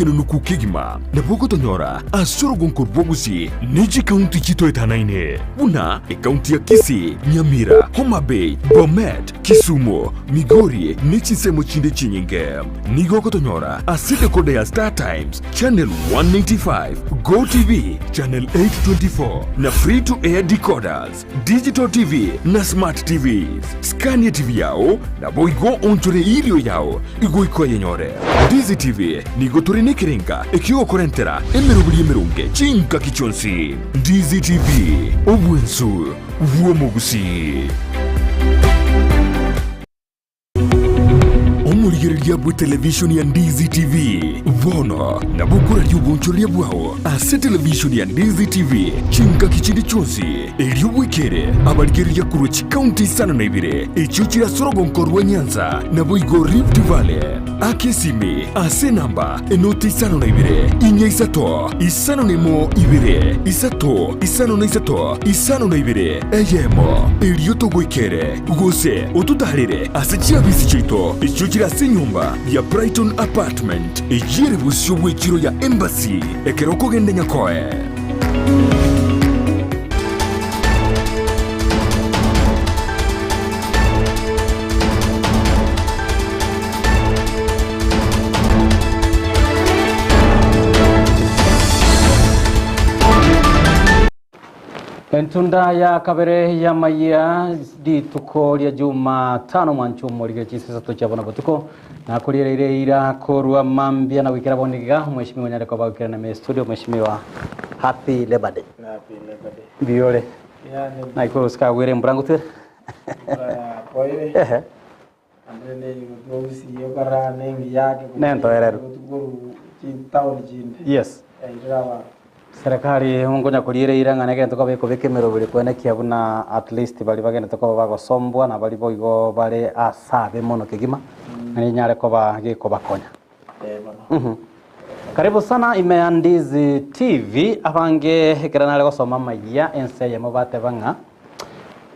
ekenunuku kegima. Nabo ogotonyora ase orogonko rwa Gusii ne chikaunti chitoetanaine buna ekaunti ya Kisii, Nyamira, Homa Bay, Bomet, Kisumu, Migori ne chinsemo chinde chinyinge. Nigo ogotonyora ase decoder ya Star Times, Channel 195, Go TV, Channel 824 na Free to Air decoders, Digital TV na Smart TVs. Scan TV yao naboigo onchore erio yao igoika oyenyore. Ndizi TV nigo tore nekerenga ekiogokorentera emeroberi emeronge chingaki chionsi. Ndizi TV, obwensu bw'omogusii. Omorigereria bw'etelevishoni ya Ndizi TV bono nabo okoraria obonchoreria bwao ase televishoni ya Ndizi TV chingaki chinde chionsi, erio bwekere abarigereria korwa chikaunti isano na ibere echio chire ase orogonko rwa Nyanza naboigo Rift Valley. Aka esimi ase enamba enoti isano na ibere, inya isato, 51 ibere, isato, 53, 52, eyemo, erio togoikere, gose ototaarere ase chiabisi chiaito echio chire ase enyomba ya Brighton Apartment, eyio ere bosio bw'echiro ya Embassy, ekero okogenda Nyakoe. Entunda ya kabere y'amayia rituko ria Jumatano mwancho omorige chinsa isato chia bono botuko nakoriereire eira korwa mambia na goikera bono iga omweshimiwa nyare koba goikera na studio mweshimiwa happy Labor Day Happy Labor Day. mbiyore Yani naikoro sikagwere embura ngotwere mbura yakoire ehe Naende neigotwa gusii okorora nengiya ake Nentoereru. gotukoru chitaoni chinde Yes. yairire abanto. Serikali nkonya koriera eira ng'a negento koba ekobeka emeroberi kwenekia buna at least baria bagendete koba bagosombwa na baria boigo bare ase abe mono kegima, ng'a nenyare koba gekobakonya. Eh, bono. Karibu sana ime ya Ndizi TV abange ekero nare gosoma amayia ense eyemo bateba ng'a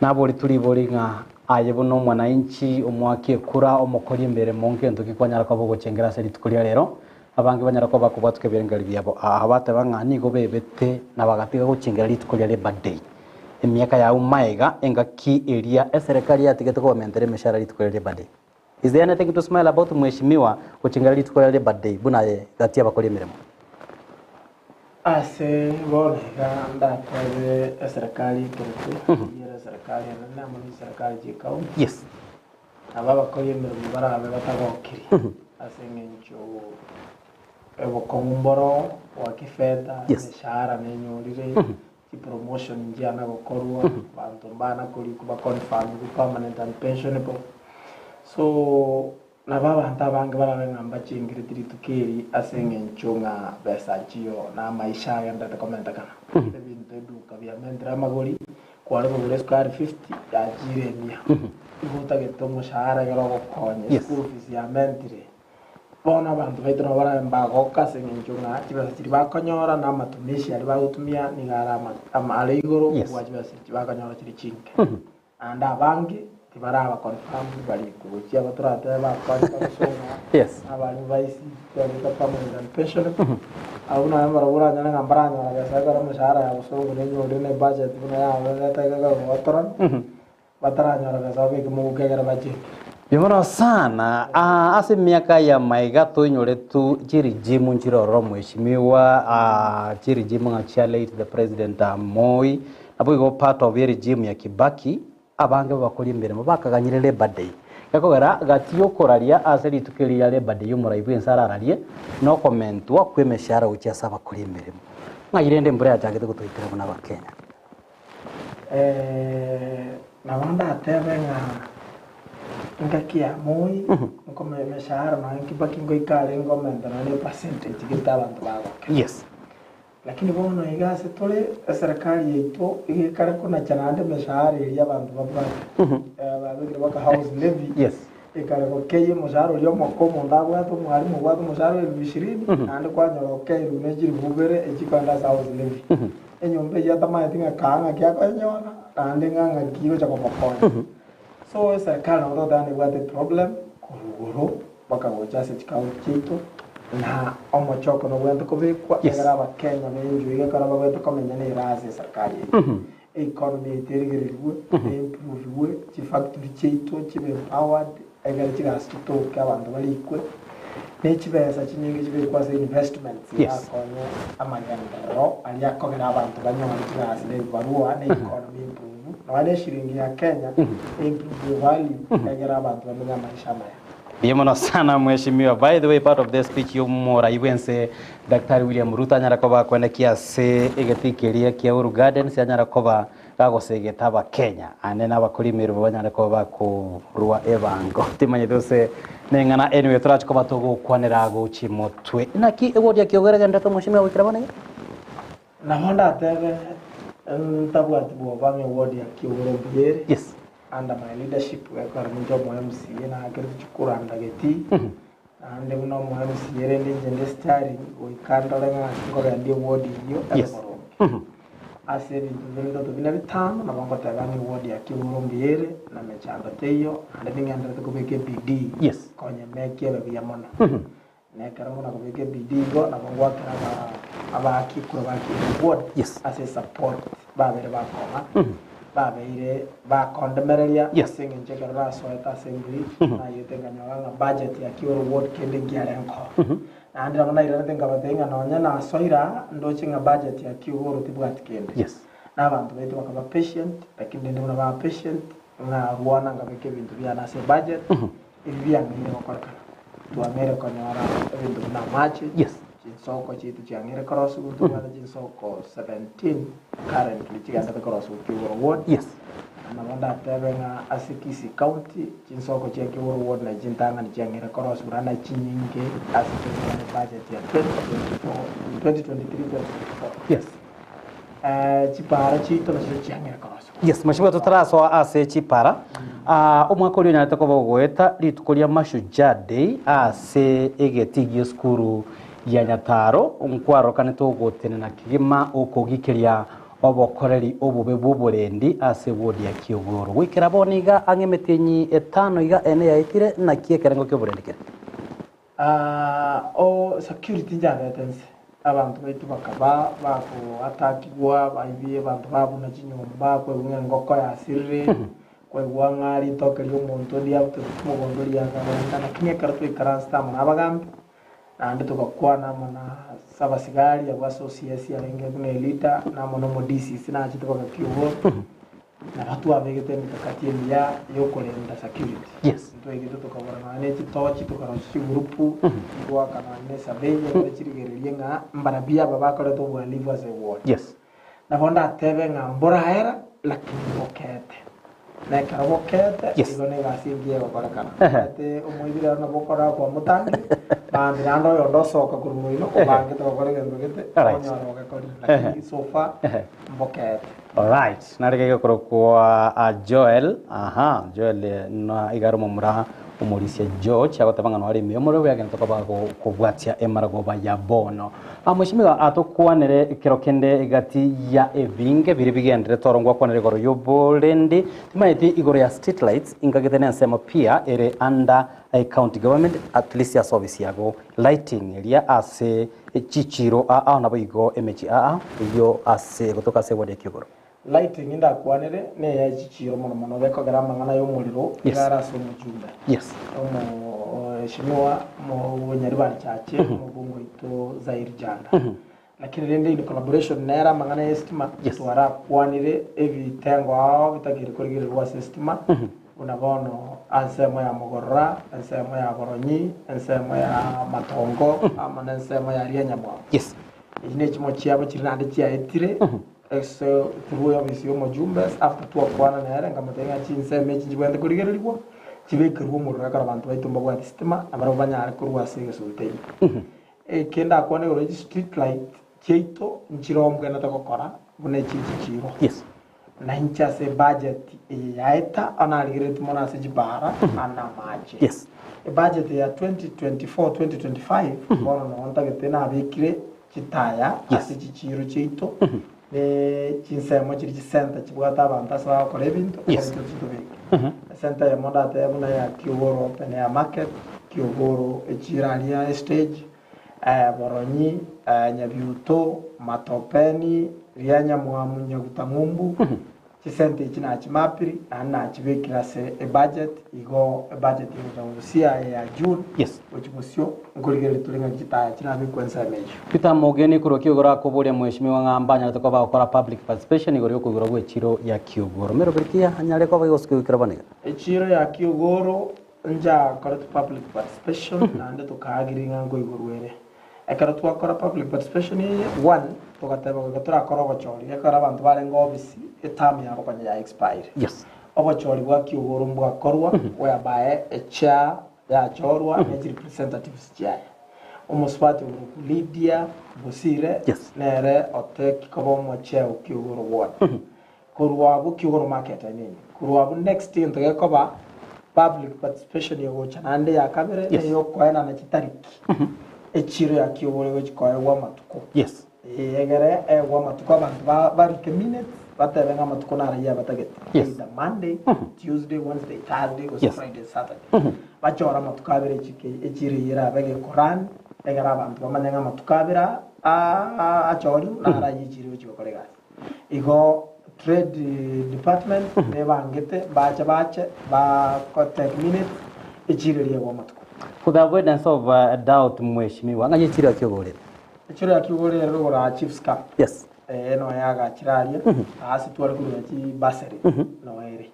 naboritwe ribori ng'a Aye buna omwananchi, omoaki ekura, omokori emeremo, ngento ki kwanyara koba ogochengera ase rituko ria rero? Abange banyara koba bakobwatuka ebirengererio biabo aa, bateba ng'a nigo bebete na bagatiga gochengera rituko ria Labour Day. Emiaka yao maega, engaki eria eserekari yatigete kobamentera emeshahara rituko ria Labour Day. Is there anything to smile about mweshimiwa gochengera rituko ria Labour Day buna aye gati abakori emeremo? Ase bono iga ndatebe eserekari ekerete, eyio ere eserekari enene amo ne chiserekari chie county, Yes. nabo abakori emeremo barabe batagokiri ase eng'encho obokong'u mboro bwa kifedha, Yes. emeshahara nenyorire, chipromotion nchiana gokorwa, abanto mbana korikwa ba confirm permanent and pensionable. So Nabo abanto abange barabe ng'a mbachengereti rituko eri ase engencho ng'a besa nchiyo na amaisha agenderete komentekana. Ebinto eduka biamentire amagori, kware kogora esukari 50 yachiire emia. Igo otagete omoshahara ekero ogokonya, Yes. eschool fees yamentire. Bono abanto baito nabo barabe mbagoka ase engencho ng'a chibesa chiria bakonyora na amatumishi aria bagotumia nigo are ama- ama are igoro Yes. kobua chibesa chiria bakonyora chire chinke. Naende abange tibaraba confirmed barikwe gochia aba toratebe bakwane bagosoma Yes. abarimu ba ICT abete permanent and pensionable abwo naye barabwo oranyore ng'a mbaranyora besa ekero emeshahara ya bosongo nenyorire ne budget buna yaberete iga egogotorana bataranyora besa babeke moguko ekero bachengire. Mbuya sana aa ase emiaka ya maiga toinyoretu chirijimu nchire ororo mweshimiwa aa chirijimu ng'a chia late the president Moi Naboigo part of ye regime ya Kibaki, abange babakori emeremo bakaganyire Labour Day. Gekogera gati yokoraria ase rituko eri ria Labour Day omorai bwense arararie nokomentwa kwemeshahara gochia ase abakori emeremo. Ng'ai rende embura yachagete gotoitera buna abakenya? Nabo ndatebe ng'a engaki ya Moi nkome emeshahara nonya Kibaki ngoika arenge komenta nonya ne percentage gete abanto bagokera. Yes. Lakini bono iga ase tore, eserekari yaito iga ekare konacha naende emeshahara eria abanto babwate. Eh, babekire baka house levy, Yes. ekare gokeyia omoshahara oria omoke omonto abwate, omwalimu obwate omoshahara o elfu ishirini, naende kwanyora okeirwe ne chilifu ibere echi chikoenda ase house levy. Enyomba eyio atamanyeti ng'a kaa ng'aki akoyenyora, naende ng'a ng'aki egocha komokonya. So eserekari nabo togoteba nebwate eproblem korwa igoro mpaka gocha ase chikaunti chiaito. Na omochoko nobwenerete kobekwa Yes. egere Abakenya benjoige ekero babwenerete komenya nere ase eserikari eye. Economy yaito erigererigwe, eimproviwe, chifactory chiaito chibe empowered, egere chigasi chitoke abanto barikwe, ne chibesa chinyinge chibekwe ase investments Yes. irakonye amagenderero aria akogera abanto banyore chigasi na ebibarua na economy eimprove, nonya na eshiringi ya Kenya eimprove value egere abanto bamenye amaisha amaya. Mbuya mono sana mheshimiwa. By the way, part of the speech y'omorai bwense Daktari William Ruto anyara koba akwenekia ase egetii keria kia Uhuru Gardens anyara koba gagosegeta abakenya ane na abakori emeremo banyare koba bakorua ebango. Timanyeti gose neng'ana anyway torache koba togokwanera gochia motwe. Naki eward ya Kiogoro egenderete mheshimiwa goikera bono iga? Nabo ndatebe ntabwati bwoba ng'a eward ya Kiogoro mbuya ere. Yes. Under my leadership gekogera ninche omo MCA nakerete chikura ndageti naende buna omo MCA rende inche nde steering goika ndore ng'a nkogendia eward eyio ebe Yes. boronge. Ase ebinto bire ndoto bine bitano nabo ngoteba ng'a eward ya Kiogoro mbuya ere na mechando teiyo naende ning'enderete kobeka ebidii Yes. konya emake ebe buya mono. Na ekero buna kobeka ebidii igo, nabo ngoakera abaaki ekura ba Kieni Ward Yes. ase esupport babeire bakong'a, babeire bakondemereria Yes. ase eng'encho ekero nasoete ase embridge nayete nkanyora ng'a budget ya Kioro Ward kende nkiare nkoo. Naende nabo nairanete nkabatebia ng'a nonye nasoire aa ndoche ng'a budget ya Kiogoro tibwati kende. Yes. Na abanto baito bakaba patient, lakini rende buna baba patient, ng'arwana nkabeka ebinto biane ase ebudget, ebi biang'eire gokorekana. Twang'eire konyora ebinto buna amache, Yes. chinsoko chiaito chiang'eire korosigwa, ntobwate chinsoko 17 currently chigenderete korosigwa Kiugoro Ward. Yes. Na nabo ndatebe ng'a ase Kisii County, chinsoko chia Kiugoro Ward nachi chintang'ani chiang'eire korosigwa naende nachi chinyinge ase tobwate budget ya 2024, 2023-2024. Yes. Chipara chiaito nachio chiang'ire korosigwa. Yes, mheshimiwa totarasoa ase chipara ah, omwaka oria onyarete koba ogoeta rituko ria Mashujaa Day ase egetii gie esukuru ya Nyataro nkwarokanete ogotenena kegima okogikeria obokoreri obobe bw'oborendi ase ward ya Kiogoro. Goikera bono iga ang'e emetienyi etano iga ene yaetire naki ekerengo kioborendi kere? O security njabete nse, abanto baito bakaba bagoatakigwa, baibie abanto babuna chinyomba, kwaigwa ng'a engoko yasirire, kwaigwa ng'a ritoke ri'omonto ndiabutorete mogondo riagenda, lakini ekero twaikaransete amo na abagambi, naende togakwana amo na ase abasigari abwo ase OCS arenge buna eleader, na amo na omo DCC nachete bagakiugwa. Nabo twabegete emekakati emiya y'okorenda security. Yes. Ntwaigete tokabora nonya ne chitochi tokarosia chigurupu goaka nonya ne survey ekero chirigererie ng'a mbarabwo aba bakorete obohalifu ase eward. Yes. Nabo ndatebe ng'a mboraera lakini mbokete. Na ekero bokete Yes. igo na egasi engiya egokorekana. Omanyete omoibi rero nabo okora kwamotangire mambia naende oyonde osoka korwa moino obangete gokora egento gete Alright. onyore ogekorire lakini so far mbokete. Alright, narenge gekorokwa ah, Joel, aha, Joel eh, na iga are omomura omorisia George agoteba ng'a noare ime omorero bwegenete koba go- kobwatia emaragoba ya bono. Ah, Mheshimiwa atokwanere ekero kende egati ya ebinge biria bigenderete oro ngwakwanere igoro y'oborendi timanyeti igoro ya street lights ingagete na ensemo pia ere under eh, county government at least ase office yago lighting eria ase Chichiiro aa naboigo emechie aa, eyio ase gotoka ase eward ya Kiogoro. Lighting ndakwanere neya chichiiro mono mono gekogera amang'ana y'omorero Yes. iga are ase omojumbe Yes. omoheshimiwa Monyaribari Chache omobunge oito Zairi Janda lakini rende in collaboration nere amang'ana y'esitima Yes. twarakwanire ebitengo ao bitakeire korigererwa ase esitima Buna bono ensemo ya Mogorora, ensemo ya Boronyi, ensemo ya Matongo, amo nensemo ya Rianyamwabo. Yes. Echi nechimo chiabo chiria naende chiaetire ase through office y'omojumbe after twakwana nere nkamotebia ng'a chinsemo echi nchibwenerete korigererigwa chibekerwe omorero ekero abanto baito mbabwati sitima nabarabwo banyare korwa ase egesunte ime. Eke ndakwane igoro ye chistreet light chiaito nchirombwenerete gokora buna echi chichiro. Yes. Na inche ase ebudget eye yaeta narigereretie mono ase chibara na amache. Yes. Ebudget ya 2024 2025 bono nogo ntagete nabekire chitaya Yes. ase chichiro chiaito ne chinsemo chiria chisenta chibwate abanto ase bagokora ebinto Yes. ekero chitobeke. Esenta eyemo ndatebe buna ya Kiogoro Open Air Market, Kiogoro echiro aria estage. Boronyi, Nyabiuto, Matopeni, Rianyamwamu, Nyagutang'umbu, chisenti echi nachimapiri, naende nachibekire ase ebudget, igo ebudget egocha gosia eye ya June, Yes. gochia bosio, nkorigereria tore ng'aki chitaya chirabekwe ensemo eyio. Peter Mogeni korwa Kiogoro akoboria Mheshimiwa ng'a mbanyarete koba bagokora public participation igoro yokoigorwa gw'echiro ya Kiogoro. Meroberi ki anyare koba egosika goikera bono iga? Echiro ya Kiogoro Nchakorete public participation naende tokaagiri ng'a nkoigorwa ere. Ekero twakora public participation eye, one, togateba goika torakore obochori, ekero abanto barenge ofisi, eterm yabo konya ya expire. Yes. Obochori bwa kiogoro mbwakorwa, whereby echair yachorwa ne chirepresentatives chiaye. Omosubati okorokwa Lydia Bosire, Yes. nere oteki koba omochair o kiogoro ward. Korwa abwo kiogoro market I mean. Korwa abwo next egento gekoba public participation egocha naende ya kabere Yes. neyokoenana chitariki. Echiro ya kiogoro egochi koegwa amatuko. Yes. Ee, egere egwe amatuko abanto ba barike minutes batebe ng'a amatuko narayia abatagete. Yes. Either Monday, Tuesday, Wednesday, Thursday gose Yes. Friday, Saturday. Bachore amatuko abere echike echiro eyio erabe gekoran egere abanto bamanye ng'a amatuko abere aa aa achorirwe narayia echiro egochi gokora egasi. Igo trade department nebangete mbache bache ba take minutes echiro eria egwe amatuko. For the avoidance of doubt mweshimiwa, ng'ai echiro ya Kiogoro ere? Echiro ya Kiogoro ere rogoro aa Chiefs Camp. Yes. Ee noyo agachire aria, ase tware korwa chi bursary noyo ere.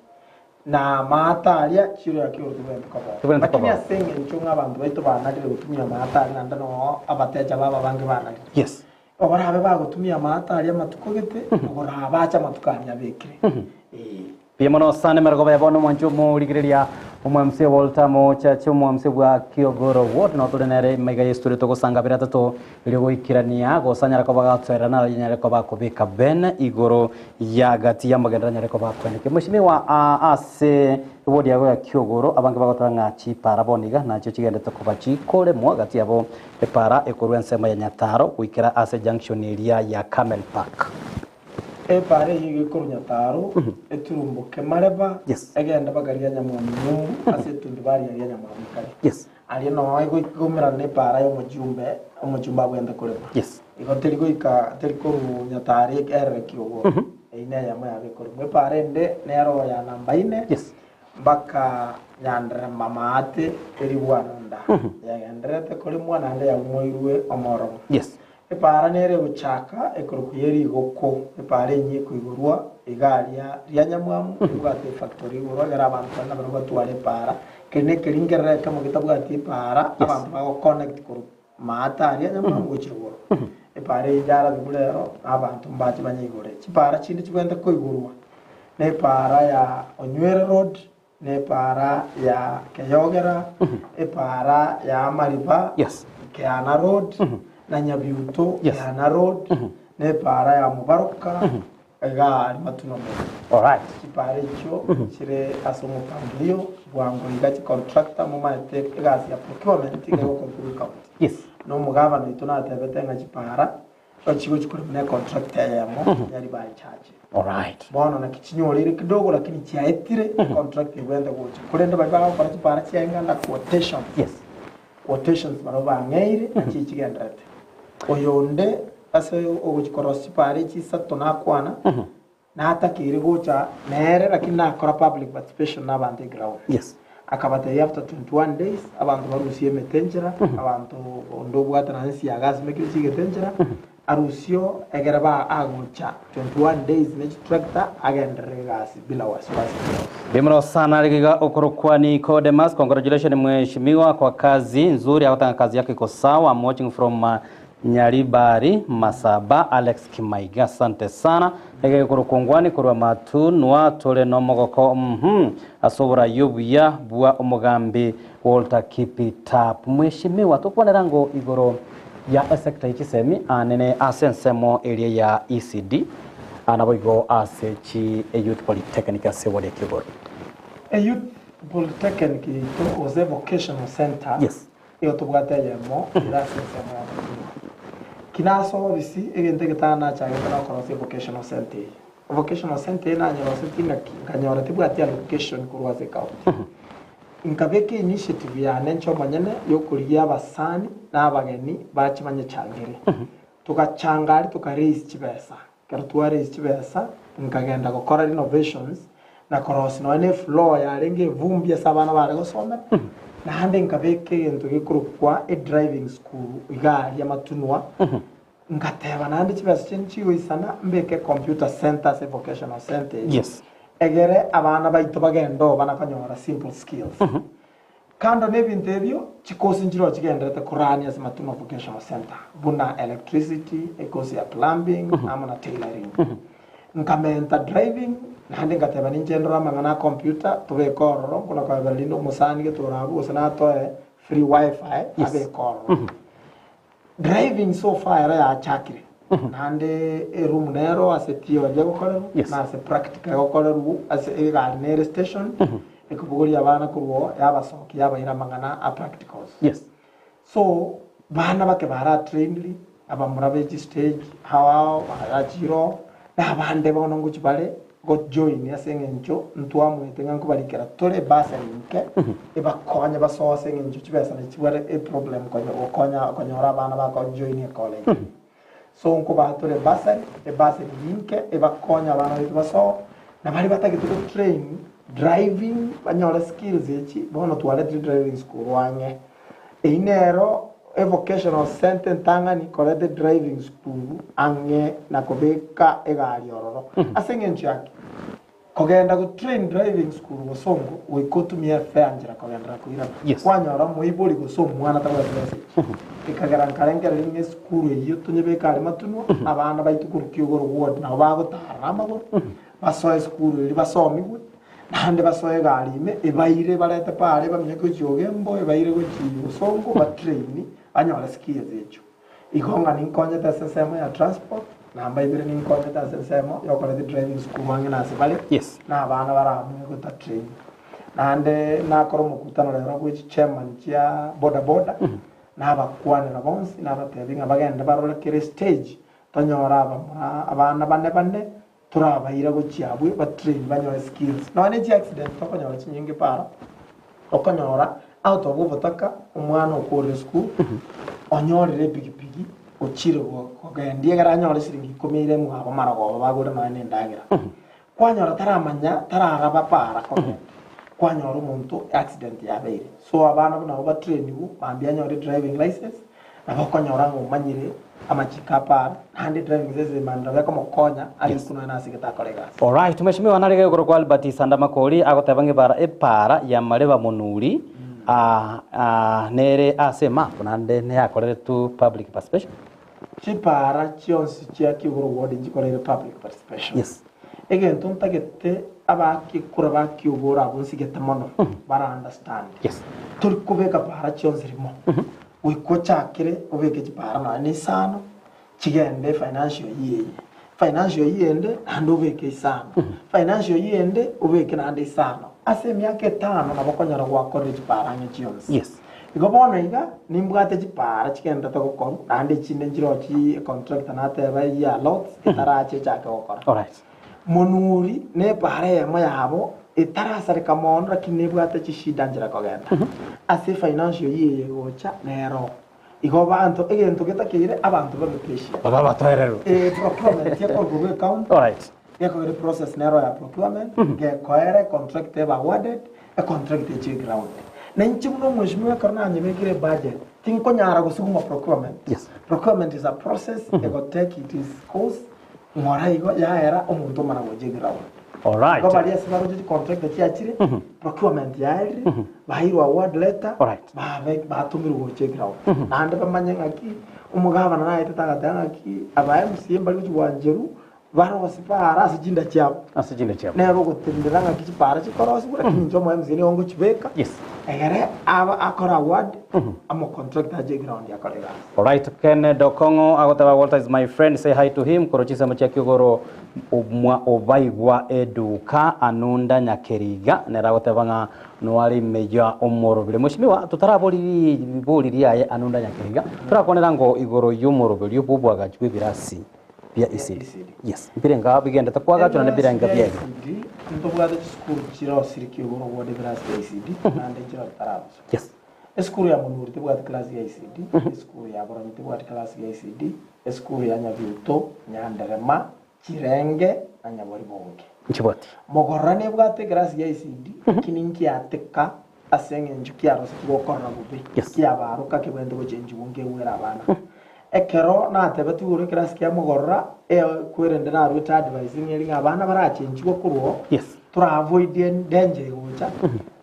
Na amaata aria chiro ya Kiogoro tobwenerete kobao. Tobwenerete Lakini kobao. ase eng'encho ng'a abanto baito banarire gotumia amaata aria naende noo abatecha babo abange banarire. Yes. Oborabe bagotumia amato aria amatuko gete, oborabache amatuko aria abekire. Ee. Mbuya mono sana emerogoba ya bono omwanchi omorigereria omwamse Walter Mochache omwamse bwa Kiogoro Ward no tore nere maiga yesu tore togosanga bere atato erio goikerania gose anyare koba gatoerera naro anyare koba akobeka ben igoro ya gati y'amagenderero anyare koba akweneke Mheshimiwa ase eward yago ya Kiogoro abange bagoteba ng'a chipara bono iga nachio chigendete koba chikoremwa gati yabo Epaara ekorwa ensemo ya Nyataro goikera ase junction eria ya Camel Park. Epaara eyio iga ekorwa Nyataro, eturumboke Mareba, Yes. egende mpaka ria Nyamwami ng'umbu ase etundubari aria Nyamwami kare. Yes. Aria noo egoimerana na epaara y'omochumbe, omochumbe abwenerete korema. Yes. Igo teri goika teri korwa Nyataro erere Kiogoro. Eyio neyemo yabo ekoremwa. Epaara ende nero ya namba ine. Yes. Mpaka nyanderema maate erigwana nda, yagendererete koremwa naende yaumoirwe omoromo. Yes. Epaara nere egochaka ekorokwa ye rigoko, epaara enyia ekoigorwa iga aria ria nyamwamu, ebwate efactory igoro egere abanto baria nabarabwo batware epaara. Keri nekerengerero ekemo getabwati epaara, Yes. abanto bagoconnect korwa maate aria nyamwamu gochia igoro. Epaara eyio yarabe rero, na abanto mbache banyeigore. Chipaara chinde chibwenerete koigorwa Nepaara ya Onywere Road, nepaara ya Keyogera, epaara ya Amariba, Yes. Keana Road, na Nyabiuto, Yes. Keana Road, nepaara ya Mobaroka, iga aria Matuno Meri. Alright. Chipaara echio chire ase omopangilio bwango iga chicontractor momaete egasi ya procurement iga egokorwa korwa ecounty. Yes. Na omogabana oito natebete ng'a chipaara Chigochi korwa buna econtract eyemo ya Ribae Church. Alright. Bono naki chinyoreire kidogo lakini chiaetire econtract ebwenerete gocha. Korende baria bagokora chipara chiaye ng'a quotations. Yes. Quotations barabwo bang'eire nachi chigendererete. Oyonde ase ogochi korosia chipara echi isato nakwana, Natakeire gocha nere lakini nakora public participation na abanto eground. Yes. Akabatebia after 21 days abanto barusie emete enchera, abanto onde obwate nonye siaga asimekire chigete enchera, arusio egere ba agocha 21 days ne chitractor agenderere egasi bila wasiwasi bwonsi. Mbuya sana rigiga okorokwa Nicodemus congratulations mheshimiwa kwa kazi nzuri agotanga kazi yako iko sawa I'm watching from uh, Nyaribari Masaba Alex Kimaiga asante sana egekoro kongwani korwa matunwa tore nomogoko uhmm ase oborai obuya bwa omogambi Walter Kipitap Mweshimiwa tokwanera ngo igoro ya esector ye chisemi anene ase ensemo eria ya ECD naboigo ase chi Youth Polytechnic ase ward ya Kigoro. Eyouth Polytechnic yaito gose Vocational Centre Yes. Nigo tobwate eyemo ere ase ensemo ya Matunwa. Ki nase obisi, egento egetano nachagete nokorosia evocational centre eye. Evocational centre eye nanyerosetie ng'aki? Nkanyora tebwati allocation korwa ase ecounty. Nkabeka initiative yane inche omonyene yokorigia abasani na abageni bache banyechangere. Togachanga aria toka raise chibesa. Ekero twa raise chibesa, nkagenda gokora renovations na korosia nonya na efloor yarenge evumbi ase abana bare gosomera, naende nkabeka egento gekorokwa edriving school iga aria Matunwa, ngateba naende chibesa chiane chigoisana mbeke ecomputer centre ase evocational centre eye, Yes. egere abana baito bagende oo bana konyora simple skills. Kando nebinto ebio, chikosi nchireo chigendererete korania ase Matunwa Vocational Centre, buna electricity, ekosi ya plumbing, amo na tailoring. Nkamenta driving, naende ngateba ninche ndore amang'ana a computer tobeke ororo, nkona koebera rinde omosani gete ore abwo gose natoe free wifi abeke ororo. Driving so far ero yachakire, naende eroom nero ase theory egokorerwa, Yes. na ase practical egokorerwa, ase egari nere station, ekobogoria abana korwa oo, yabasokia yabaira amang'ana a practicals. Yes. So, bana bake baratrainiri, abamura be chistage, ao ao barachire oo, na abande bono ngochia bare gojoin ase eng'encho ntwamoete ng'a nkobarikera tore ebursary nke, ebakonye basoe ase eng'encho chibesa nachibwate eproblem konya gokonya konyora abana bakojoin ecollege. So nkobaa tore ebursary, ebursary ninke ebakonye abana baito basoe, na baria batagete gotrain driving banyore skills echi, bono twaretire driving school ang'e. Eyio nero evocational centre entang'ani koreta edriving school ang'e na kobeka egari ororo. Ase eng'encho yaki? Kogenda go train driving school bosongo goika otumie efare nchera kogenderera koirana. Yes. Kwanyora omoibori gose omwana tabwati besa echi. Ekagera nkarengereria ng'a esukuru eyio tonyebeke are matunwa, abana baito korwa kiogoro ward nabo bagotarera amagoro, basoe esukuru eria basomigwe, Naende basoe egari ime, ebaire barete paare bamenye gochia Ogembo, ebaire gochia Bosongo, batraini, banyore skills echio. Igo ng'a ninkonyete ase ensemo ya transport, namba ibere ninkonyete ase ensemo yokoreta driving school ang'e nase bare, Yes. na abana baramue gotatrain. Naende nakora omokutano rero bwe chichairman chia boda boda, nabakwanera bonsi, nabatebia ng'a bagende barore kere stage, tonyore abamura abana bane bane, Torabaira gochia abwe ba train banyore skills. Nonya ne chi accident tokonyora chinyinge para, okonyora out of obotaka omwana okorire school, onyorire epikipiki ochire go- kogendia ekero anyore shilingi ikomi aire mwabo marogoba bagore nonya na endagera. Kwanyora taramanya tararaba para kogenda, kwanyora omonto accident yabeire. So abana buna abwo batrainigwe mambia anyore driving license, Nabo okonyora ng'a omanyire amachiko a para, naende driving license emani nabo ekomokonya are Yes. nonya nase gete akore egasi. Alright, Mheshimiwa narege igoro kwa Albert Sanda Makori agoteba ng'a ebara epara ya Mareba Monuri ah, ah, nere ase emap naende neyakoreretwe public participation. Chipara chionsi chia Kiugoro ward nchikoreire public participation. Yes. Egento ntagete abakikura ba Kiugoro abwo nsigete mono bara understand. Yes. Tori kobeka para chionsi rimo. Goika ochakere obeke chipara nonya na isano, chigende efinancial year eye, financial year ende naende obeke isano, financial year ende obeke naende isano. Ase emiaka etano nabo okonyora gwakorire chipara ang'e chionsi. Yes. Igo bono iga, nimbwate chipara chigenderete gokorwa, naende echinde nchiroo chi econtractor nateba eyio ya lots etarache echake gokora. Alright. Monuri nepara eyemo yabo etarasareka mono lakini nebwate chishida nchera kogenda. Ase efinancial year eye egocha nero. Igo abanto egento getakeire abanto babe patient. Babe abatoereru. Eh, procurement ekorwa korwa ecounty, Alright. gekogera eprocess nero ya procurement, gekoera econtract ebe awarded, econtract eche eground. Na inche buna omweshimiwa ekero nanyebekire ebudget, tinkonyara gosuguma procurement. Yes. Procurement is a process, egotake it is course, Ng'ora igo yaera omonto omana gocha eground. Alright. Igo baria ase baroche chicontractor chiachire, procurement yaerire, bairwe award letter, Alright. babe batomirwe gocha eground. Naende bamanye ng'aki, omogabana naetete agateba ng'aki, aba MCA mbari gochia gwancherwa, barosie paara ase chinda chiabo. Ase chinda chiabo. Nere ogotenenera ng'aki chipaara chikorosiwa, lakini inche omo MCA nigo ngochibeka, Yes. egere aba akore award, omocontractor ache eground akore egasi. Alright Ken Dokong'o agoteba Walter is my friend say hi to him korwa chinsemo chia Kiogoro mwa Obaigwa eduka Anunda Nyakeriga nere agoteba ng'a noare ime ya omorobere Mheshimiwa totarabori ribori riaye Anunda Nyakeriga torakwanera ngo igoro y'omoroberio bw'obwagachi bw'ebirasi. bia ECD. Yes, mbirenga bigendete kwagachwa naende Ebirasi mbirenga bia biaerire. ECD, ntobwate chisukuru chirosire ki'igoro obwate ebirasi bia ECD, naende nchiro chitararoswa. Yes. Esukuru ya Munuri tebwati class ya ECD, esukuru ya Boronyi tebwati class ya ECD, esukuru ya Nyabiuto, Nyanderema, Chirenge na Nyaboribonge. Nchibwati. Mogorora nebwate ekerasi ya ECD, lakini nkiateka ase eng'encho kiarosetie gokorora bobe, Yes. kiabaroka kebwenerete gochenchigwa nkegwera abana. Ekero natebetigwe igoro ekerasi kia Mogorora, e kwerende naruete advice ng'a eri ng'a abana barachenchigwe korwa oo, Yes. tora avoid danger egocha,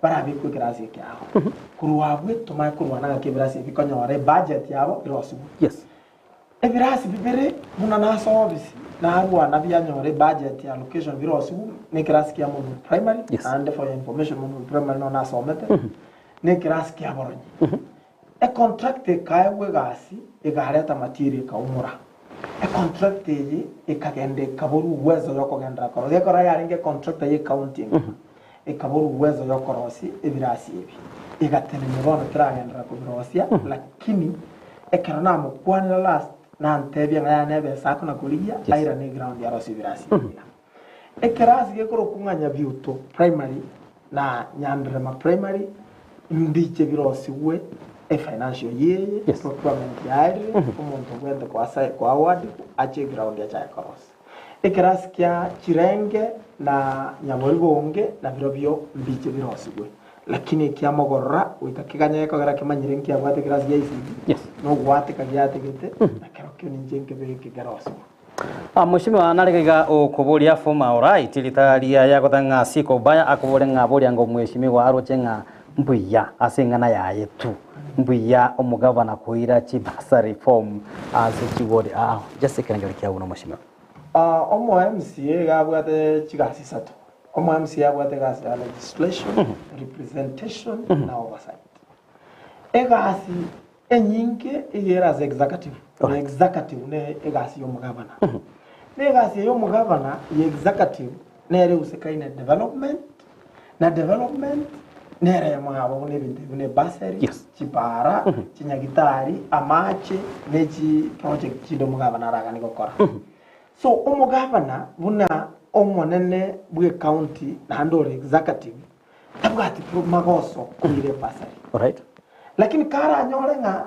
barabekwe ekerasi ekiabo. Korwa abwo tomanye korwana ng'aki ebirasi ebi bikonyora ebudget yabo erosigwe. Yes. Ebirasi bibere buna nase obisi narwana bianyora ebudget ya allocation birosigwe na ekerasi kia Monuri Primary Yes. naende for your information Monuri Primary noo nasomete na ekerasi kia Boronyi. Econtract ekaegwa egasi ekareta material ekaumora. Econtract eye ekagenda ekaborwa uwezo yokogenderera korosia ekero yarenge econtractor ye ecounty engima ekaborwa uwezo yokorosia ebirasi ebi. Egatenenia bono teragenderera kobirosia lakini ekero namokwanera last nantebia ng'a yane ebesa akona korigia Yes. airane eground arosie ebirasi ebi iga. Ekerasi gekorokwa ng'a Nyabiuto Primary na Nyanderema Primary mbiche birosigwe efinancial year eye, Yes. procurement yaerire, omonto obwenerete koasa koaward ache eground achake korosia. Ekerasi kia Chirenge na Nyaboribonge nabirobio mbiche birosigwe. Lakini ekiamogorora goika keganye gekogera kemanyire nkiabwate ekerasi gia ECD, Yes. nogwateka giategete, na kerokio ninche nkebeke kerosigwe. Ah, Mheshimiwa narege iga okoboria former alright ritara riaye agoteba ng'a siko ubaya akobore ng'a boria ngo mheshimiwa aroche ng'a mbuya ase eng'ana yaye tu mbuya omogabana koira chibursary form ase chiward ah just ekerengerio kiao buna mheshimiwa. Ah, omo MCA iga abwate chigasi isato. Omo MCA abwate egasi ya legislation, representation na oversight. Egasi Enyinge iga ere ase executive, na executive ne egasi y'omogabana. Na egasi eye y'omogabana ya executive nere eusekaine development, na development nere eyemo yabo buna ebinto ebi buna ebursary, Yes. chipara, chinyagitari, amache, ne chi project chinde omogabana araganie gokora. So omogabana buna omonene bw'ecounty naende ore executive, tabwati magoso koira ebursary. Alright. Lakini karanyore ng'a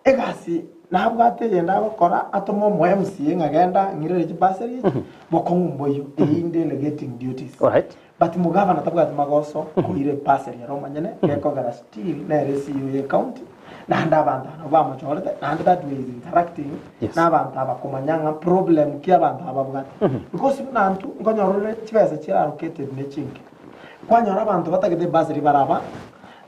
egasi nabwate eyende agokora, atome omo MCA ng'a genda ng'irere chibursary echi, bokong'u mboiyo, eyio in delegating duties. Alright. But mugavana tabwati magoso koira ebursary ere omonyene, gekogera still nere CEO ye county, naende abanto aba nabo bamochorete, naende that way is interacting Yes. na abanto aba komanya ng'a problem ki abanto aba babwate. Because buna intwe, nkonyora ore chibesa chire allocated ne chinke. Kwanyora abanto batagete ebasari bare aba,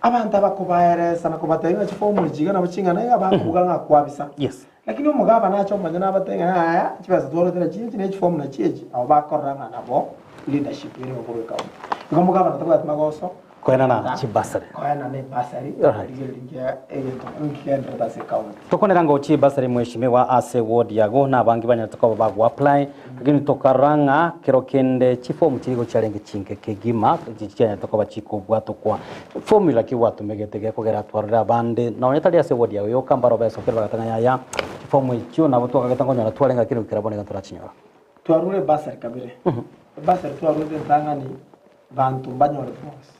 abanto aba kobaeresa na kobatebia ng'a chifomu echi iga nabo ching'ana iga bakobuga ng'a kwabisa. Yes. Lakini omogabana ache omonyene abatebie ng'a yaya, chibesa twarwete nachi echi, na echifomu nachi echi, nabo bakorora ng'a nabo leadership ere igoro ekaunti. Igo omogabana tabwati magoso Koenana chibasari. koenana ebasari, Alright. rigereria nkia egento nkigendererete ase ekaunti. Tokwanera ng'a ochie ebasari mweshimiwa ase ward yago na abange banyarete koba bago apply lakini tokarora ng'a kero kende chiform chiri igo chiarenge chinke kegima echi chianyarete koba chikobwatokwa. Formula ki gwatumegete gekogera twarorire abande nonye tari ase ward yago yoka mbaro besokire bagateba ng'a yaya chiform echio nabo twakagete nkonyora twarenge lakini goikera bono iga ntorachinyora. Twarure ebasari kabere, ebasari twarurete entang'ani banto mbanyore bonsi.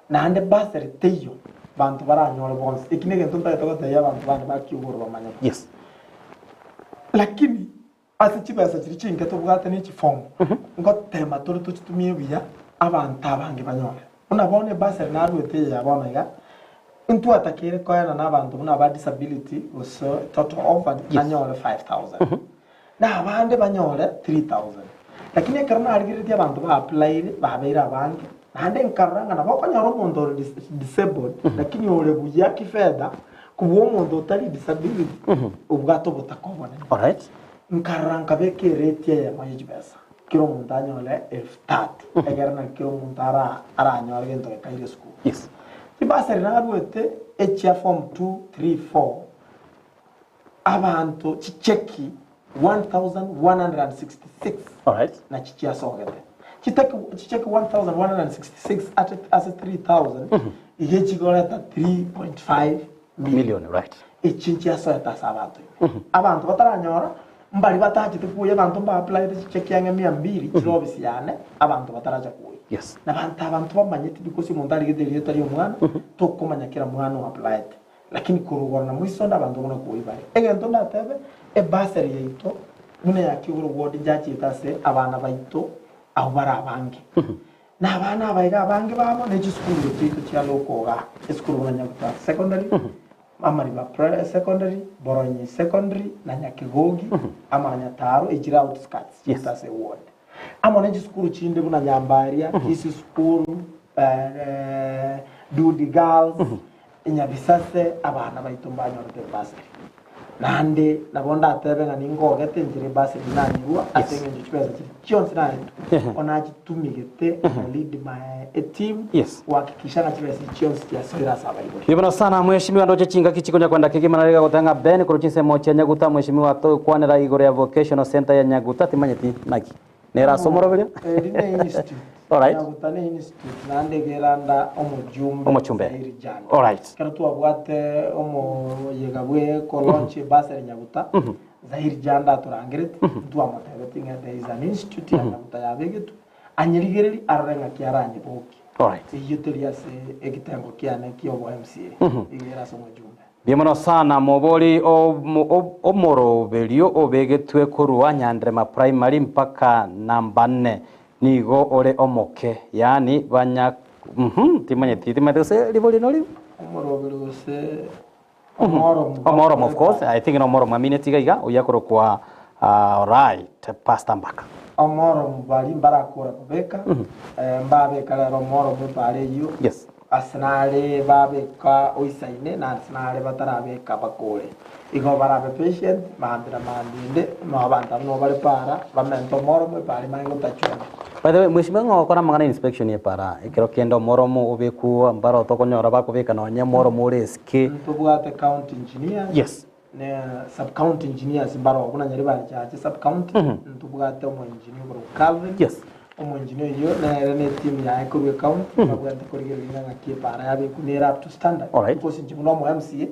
Naende bursary teiyo banto baranyore bonsi. Eki negento ntagete gotebia abanto bande ba Kiugoro bamanye bo. Yes. Lakini ase chibesa chiria chinke tobwate ne chifomu, ngotema tore tochitumie buya abanto abange banyore. Buna bono ebursary naruete eye ya bono iga, ntwatakeire koenana abanto buna aba disability gose total orphan Yes. anyore 5000. Na abande banyore 3000. Lakini ekero narigereretie abanto ba applyire babeire abange, naende nkarora ng'a nabo okonyora omonto ore disabled lakini ore buya kifedha kobua omonto otari disability obwate obotaka obonene. Alright. Nkarora nkabeka erate eyemo ye chibesa, kera omonto anyore elfu tatu, egere naki kera omonto ara aranyore gento gekaire esukuru. Yes. Chibasari naruete echia form two, three, four, Abanto chicheki 1,166 Alright. nachi chiasogete. Chiteki chicheki 1,166 ate ase 3,000 iga echigoreta 3.5 million. Million, right. Echi nchiasoete ase abanto ime. Abanto bataranyora, Mbari batachete kwoyia abanto mba applyete chicheki ang'e mia mbiri chire ofisi yane abanto bataracha kwoyia. Yes. Na abanto abanto bamanyeti because omonto arigete erieta ria omwana tokomanya kera mwana o applyete. Lakini korwa igoro na moisonde abanto buna kwoyia bare. Egento ndatebe ebursary yaito buna ya Kiogoro ward nchachiete ase abana baito abwo bare abange. Na abana aba iga abange babo ne chisukuru chiaito chia local igaa, esukuru buna Nyabuta Secondary, Amariba Pre Secondary, Boronyi Secondary, na Nyakegogi, amo na Nyataro, echire outskirts Yes. chiaito ase eward. Amo ne chisukuru chinde buna Nyambaria, Kisii School, Dudi Girls, Nyabisase, abana baito mbanyorete ebursary. Naende nabo ndatebe ng'a ningogete enchera ebaseri nanyerua ase engencho chibesa chiria chionsi naetwe, o nachitumigete na lead my a team Yes. gohakikisha ng'a chibesa echi chionsi chiasoire ase abaibori. Ribono sana mweshimiwa ndoche chingaki chikonya kwenda kegima nare gagoteba ng'a Ben korwa chinsemo chia Nyaguta mweshimiwa tokwanera igoro ya vocational center ya Nyaguta timanyeti naki nere ase omoroberio. Eri ne institute. Alright. Nyaguta ne institute naende egeranda omojumbe Omochumbe. Zairi Jane. Alright. Ekero twabwate omoyega bwe kolaunch ebursary Nyaguta, Zairi Jande atorangereti, ntwamotebetie ng'a there is an institute ya Nyaguta yabegetwe, anyerigererie arore ng'aki aranyebokie. Alright. Eyio teri ase egitengo kiane kia obo MCA, iga ere ase omojumbe. Mbuya mono sana mobori omoroberio obegetwe korwa Nyanderema Primary mpaka namba nne nigo ore omoke yaani banya uhum timanyeti timanyeti gose ribori nori Omoroberi gose omoromo omoromo of course I think nomoromo amineti iga iga oyio akorokwa alright Pastor Mbaka. Omoromo baria mbarakora kobeka, mbabeka rero omoromo epara eyio. Yes. Ase nare babeka oisaine, na ase nare batarabeka bakore. Igo barabe patient, mambia na mambia ende, noo abanto abwo noo bare para, bamente omoromo epara emanye gotachwa. By the way, mweshimiwa ng'a ogokora amang'ana ya inspection ya epara, ekero kende omoromo obekwa mbaro tokonyora bakobeka nonye omoromo ore esike. Ntobwate county engineers, Yes. ne sub county engineers mbaro buna Nyaribari Chache sub county, ntobwate omo engineer okorokwa Calvin, Yes. Omo engineer oyio nere ne etimu yaye korwa ecounty babwenerete korigereria ng'a ng'aki epara yabekwa nere up to standard. Alright. Because inche buna omo MCA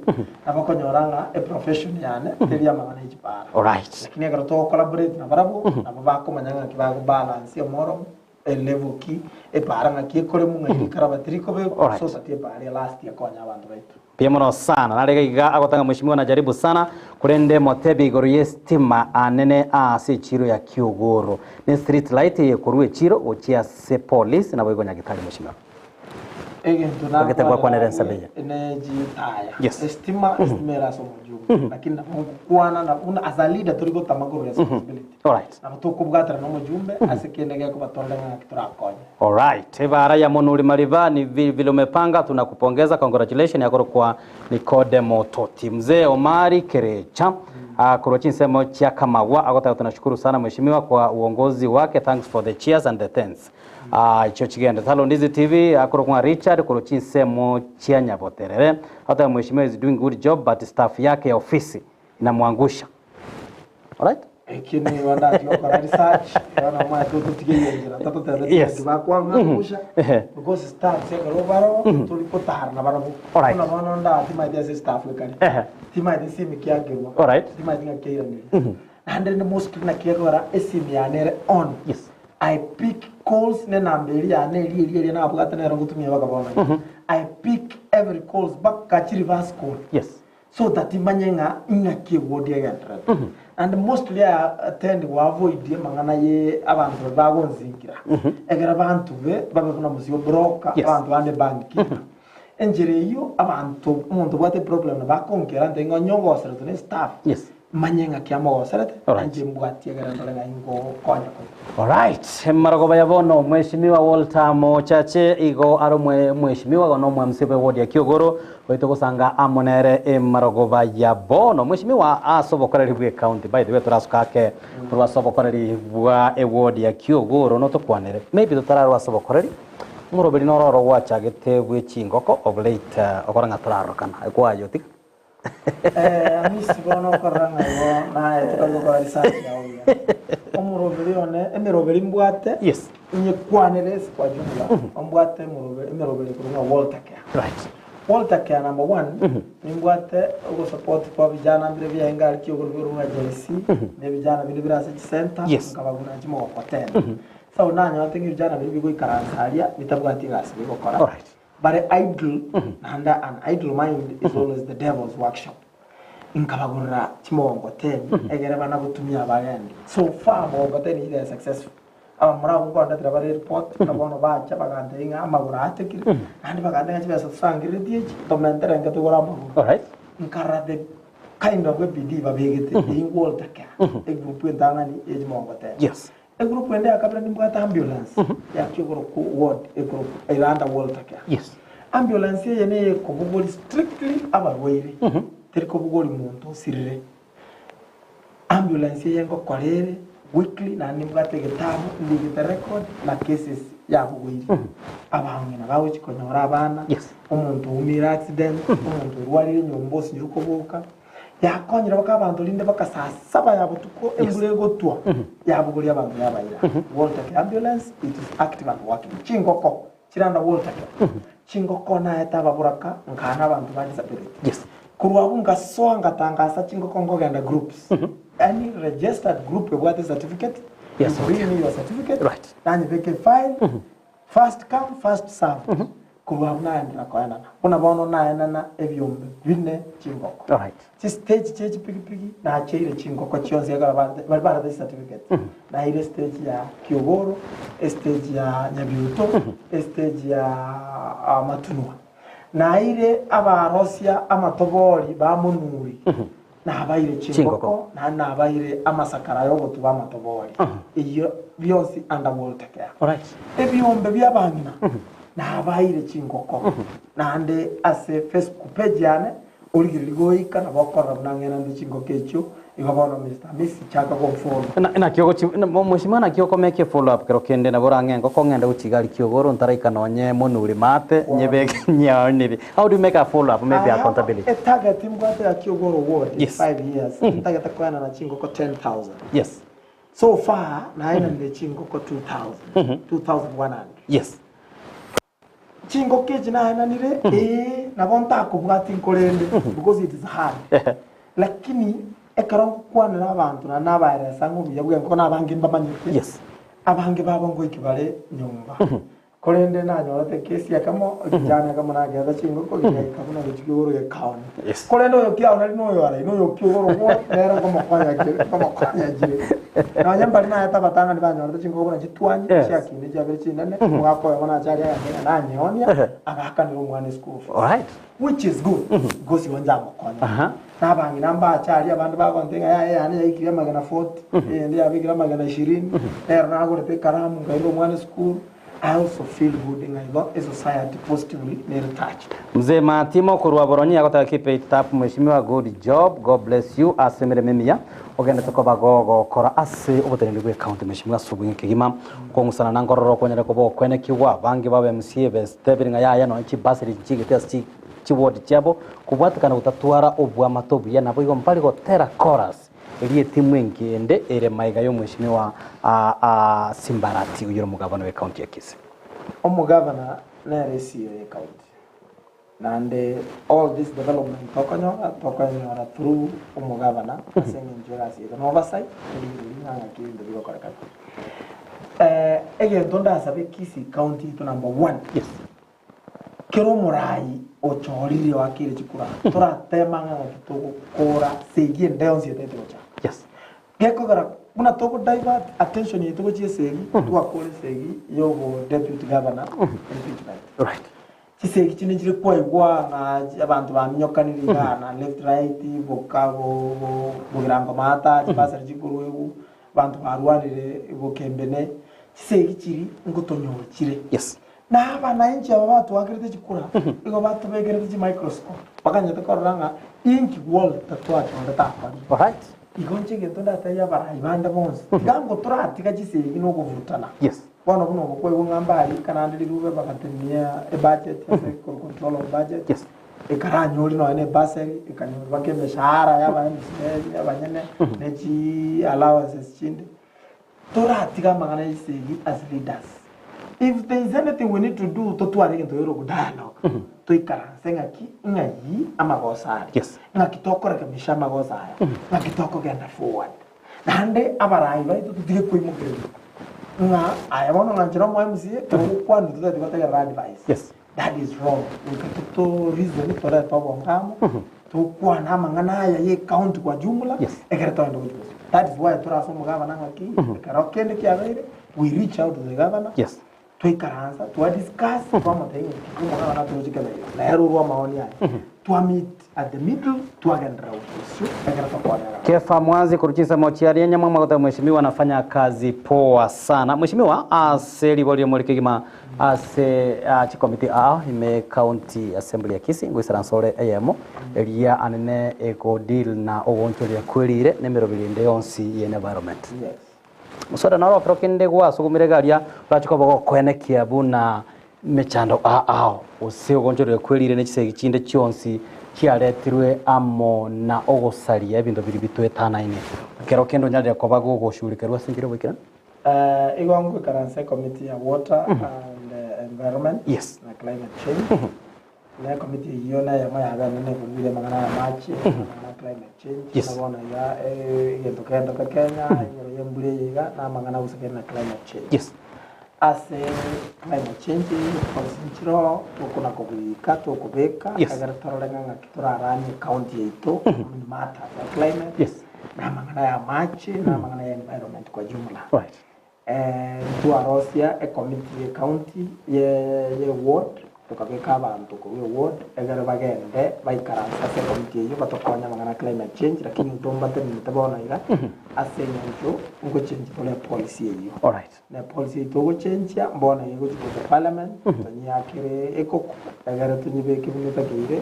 nabo okonyora ng'a eprofession yane teri amang'ana ya chipara. Alright. Lakini ekero togo collaborate nabarabwo nabo bakomanya ng'aki bago balance omoromo, elevel ki, epara ng'aki ekoremwa ng'ai rikarabati rikobekwa Alright. so that epara elast ekonye abanto baito. Mbuya mono sana. Nare iga iga agotanga mweshimiwa na jaribu sana korende motebie igoro y'estima anene aase echiro ya Kiogoro. Ne street light eye korwa echiro gochia ase police naboigo Nyagitari mweshimiwa. Egento Ogete gwakwanera nakwanera ensabe eye. ne chitaya Yes. estima estima ere ase omojumbe lakini nabo ngokwana na buna as a leader tori gotama korwa responsibility Alright. nabo tokobwatana na omojumbe ase kende gekobatorera ng'a ng'aki torakonye Alright, ebara ya Monuri Mariba ni vile umepanga, tunakupongeza congratulations yakorokwa Nikodemo Toti. Mzee Omari Kerecha mm. korwa chinsemo chia Kamagwa agoteba tunashukuru sana mheshimiwa kwa uongozi wake, thanks for the cheers and the thanks. Mm. Icho chigende Talondizi TV akorokwa Richard korwa chinsemo chia Nyaboterere agoteba mheshimiwa is doing good job but staff yake ya ofisi inamwangusha. Alright? Ekio nigo ndachia gokora research, bono omanyete ototigeire enchera tatotebeti Yes. ng'aki bakwang'angusha, Ehe. because staffs ekero baroo, tori kotara nabarabwo. Alright. Buna bono ndaa timanyeti ase staff ekare, Ehe. timanyeti esimi kiakerwa, Alright. timanyeti ng'aki kiairaneria. Naende rende mostly naki ekogera esimi yane ere on, Yes. I pick calls ne enamba eria yane eria eria eria nabwate nero ngotumia mpaka bono iga. I pick every calls mpaka chi reverse call. Yes. So that imanye ng'a ing'aki eward egendererete. And mostly I tend go avoid amang'ana ye abanto baria bagonzingira. Ekero bantube babe buna mosio broker, Yes. abanto bande bank keeper. Enchera eyio abanto omonto obwate eproblem nabo akonkera ante ng'a onye ogoseretwe ne staff, Yes. manye ng'aki amogoserete, Alright. inche mbwatie ekero ndore ng'a ingokonya korwa. Alright, marogoba ya bono Mheshimiwa Walter Mochache igo are omwe Mheshimiwa igo nomwe MC bwe ward ya Kiogoro oito gosanga amo nere emarogoba ya bono Mheshimiwa ase obokoreri bwe county by the way torasuka ake korwa ase obokoreri bwa eward ya Kiogoro notokwanere maybe totararwa ase obokoreri omoroberi noro oro gwachagete bwe chingoko of late okora ng'a torarorokana ekwayo tiga Eh, Hamisi bono okorora ng'a igo naye tokari gokora research yao buya. Omoroberi one, emeroberi mbwate, Yes. inyekwanere ase kwa jumla, ombwate emoroberi emeroberi ekorwa ng'a Walter Care. Right. Walter Care number one, nimbwate ogosupport kwa vijana mbire biaye aria kiogoro bikorwa JC, na ebijana binde bire ase chisenta, Yes. nkabagura chimogokoteni. So nanyorete ng'a ebijana biria bigoikaransa aria bitabwati egasi bigokora. Alright. Bare idle, naende an idle mind is always the devil's workshop. Nkabagorera chimogokoteni egere bana gotumia abagendi. So far mogokoteni ere successful. Abamura abwo nkondetera bare eripoti, buna bono bacha bagantebia ng'a amagoro aatekire, naende bagantebia ng'a chibesa tosangereretie echi, tomentere enke togore amagoro. Alright. Nkarora the kind of ebidii babegete, eyio Walter Kea, egroup entang'ani ye chimongoteni. Yes. Egroup ende ya kabere nimbwate ambulance, yakia okorokwa ward ekorokwa ere under Walter Kea. Yes. Ambulance eye neye ekobogoria strictly abarwaire, teri kobogoria monto osirire. Ambulance eye ngokora ere weekly naende nimbwate egetabu mbegete record na cases yabogoirie. Abang'ina bagochi konyora abana, Yes. omonto oumire accident, omonto orwarire nyomba osinyire koboka, yakonyire mpaka abanto rinde mpaka saa saba ya botuko embura egotwa, yabogoria abanto yabaira. Walter Care Ambulance it is active and working. Chingoko chiranda Walter Care, chingoko naete ababoraka nkana abanto ba disability. Yes. Korwa abwo ngasoa ngatangasa chingoko nkogenda groups. Any registered group ebwate certificate, Yes, you bring me your certificate, Right. nanyebeke efile, first come first served. Korwa abwo naenderera koenana. Buna bono naenana ebiombe bine chingoko. Alright. Chistage chia chipigipigi nacheire chingoko chionsi ekero barete bari barete chicertificate. Naeire stage ya Kiogoro, estage ya Nyabiuto, estage ya ah, Matunwa. Naeire abarosia amatobori ba Monuri, nabaeire chingoko, Chingoko. naende nabaeire amasakara y'ogotuba amatobori. Eyio bionsi under Walter Care. Alright. Ebiombe bi'abang'ina nabaeire chingoko, naende ase Facebook page yane origereria goika nabo okorora buna ng'ina nde chingoko echio, igo bono Mister Hamisi chaka gonfollow. Na- naki ogochi na- mo- mheshimiwa naki okomeka efollow up kero kende nabo orang'e engoko ng'ende gochia igari kiogoro ntaraika nonye monuri maate nyebeke nyeoneri how do you make a follow up maybe I have accountability a target mbwate ya Kiogoro ward in Yes. 5 years ntagete koenana chingoko 10,000 yes so far naenanire chingoko 2,000 2,100 yes Chingoko echi naenanire, ee, nabo ntakobwatia nkorende, because it is hard. Lakini ekero ngokwanera abanto naende nabaeresa ng'a obuya bw'enkoko na abange mbamanyete, Yes. abange babo ngoiki bare nyomba. Korende nanyorete ekesi ekemo, ekichana ekemo nakereta chingoko gegaika buna gochia igoro gekaonia. Yes. Korende oyo kiaoneri na oyo arai, na oyo kiogoro obo, nere nkomokonya kere, nkomokonya chire. Nonya mbari naete abatang'ani banyorete chingoko buna chitwani, Yes. chiakinde chiabere chinene, omogaka oyomo nache aria agantebia ng'a nanyeonia, agaakanera omwana eschool fees. Alright. Which is good, because igo nchamokonya. Aha. Na abang'ina mbache aria abande bagontebia ng'a yaya eyane yaikire amagena 40, eyende yabekire amagena ishirini, nero nagorete ekaramu nkairera omwana esukuru. I also feel good ng'a igo esociety positively nere touched. Mzee Matimo korwa Boronyi agoteba keep it up mheshimiwa good job God bless you ase emeremo emiya ogendete koba gogokora ase oboteneneri bwe county mheshimiwa ase obong'e kegima okong'usana na nkorora okonyare koba okwenekigwa abange babe MCA bestebire ng'a yaya nonye chibasari nchigete ase chi chiward chiabo kobwatekana gotatwara obwamate obuya naboigo mbari gotera chorus Erio etimu engiya ende ere magega y'omweshimiwa Simbarati oyio ore omogavana w'ecounty ya Kisii. Omogavana nere esiyo y'ecounty naende all this development tokonyora tokoenyora through omogavana ase eng'encho egasi yaito na oversight torigereria ng'a ng'aki ebinto bigokorekana. Egento ndasabe Kisii county yaito number one. Yes. Kera omoraai ochorire oakeire chikura, toratema ng'a ng'aki togokora segi ende yonsi etaete gochaka. Yes. Gekogera buna togo divert attention yaito gochia esegi, twakora esegi ya obo deputy governor impeachment. Right. Chisegi chinde nchire kwaigwa ng'a abanto baminyokanire igaa na left right, boka bo bo bogirango maata, chibasari chikorwegwa, abanto barwarire bokembene, chisegi chiri ngotonyora chire. Yes. Na abanainchi aba batwakerete chikura igo batobekerete chimicroscope, bakanyete korora ng'a inki Walter twachorete akorire. Alright. Igo inche egento ndatebie abarai bande bonsi, tiga ngo toratiga chisegi na okovurutana. Yes. Bono buna obo kwaigwa ng'a mbarika naende rirube bagatenenia ebudget ase korwa control of budget, Yes. ekaranyori nonya na ebursary, ekanyori mpaka emeshahara ya aba MCA abanyene, ne chi allowances chinde. Toratiga amang'ana y'esegi as leaders. If there is anything we need to do totware egento gekorokwa dialogue, toikaranse ng'aki ng'ai amagoso are, Yes. ng'aki tokorekebisha amagoso aya, ng'aki tokogenda forward. Naende abarai baito totige koimokereria ng'a aye bono ng'a nchera omo MCA ekero ogokwanwa totagete gotegerera advice. Yes. That is wrong. Goika to reason torete obongo amo, tokwane amang'ana aya ye county kwa jumla, Yes. ekere togende gochia bosio. That is why tore ase omogabana ng'aki, ekero kende kiabeire, we reach out to the governor, Yes. twaikaransa, twa discuss, twamotebia ng'aki omogabana toroche kebe iga, nere orwa amaoni aye. Twa meet at the middle, twagenderera gochia bosio, ekere tokonyorana. Kefa Mwanzi korwa chinsemo chiaria Nyamwama agoteba Mheshimiwa anafanya kazi poa sana. Mheshimiwa ase ribori rimori kegima Ase chikomiti ao ime County Assembly ya Kisii ngoisaransa ore eyemo eria anene ego deal na ogoonchoria kwerire na emeroberi ende yonsi ye environment. Moswada noro ekero kende gwasugumire iga aria orache koba gokoenekia buna mechando aa ao gose ogoonchoreria kwerire ne chisegi chinde chionsi chiaretirwe amo na ogosaria ebinto biria bitoetanaine. Ekero kende onyarire koba gogoshughulikerwa ase enchera y'oboikeranu. Igo ngoikaransa ecommittee ya water and environment Yes. na climate change. Na ecommittee eyio neyemo yabe enene ekorugeria amang'ana aya amache, amang'ana a climate change. Yes. Buna bono iga egento kegenderete Kenya, igoro ya embura eye iga, na amang'ana gose kere na climate change. Yes. Ase climate change eye, policy nchiroo, tokona kobuika, tokobeka, Yes. egere torore ng'a ng'aki toraranie ecounty yaito in matters ya climate. Yes. Na amang'ana ya amache, na amang'ana ya environment kwa jumla. Right. Ntwarosia ecommittee ye county ye ye ward, tokabeka abanto korwa eward egere bagende baikaranse ase ecommittee eyio batokonye amang'ana ya climate change lakini intwe mbatenenete bono iga ase eng'encho ngochenji tore epolicy eyio. Alright. Na epolicy eyio togochenjia mbono iga egochi gocha parliament tonyeakere ekoko egere tonyebeke buna etakeire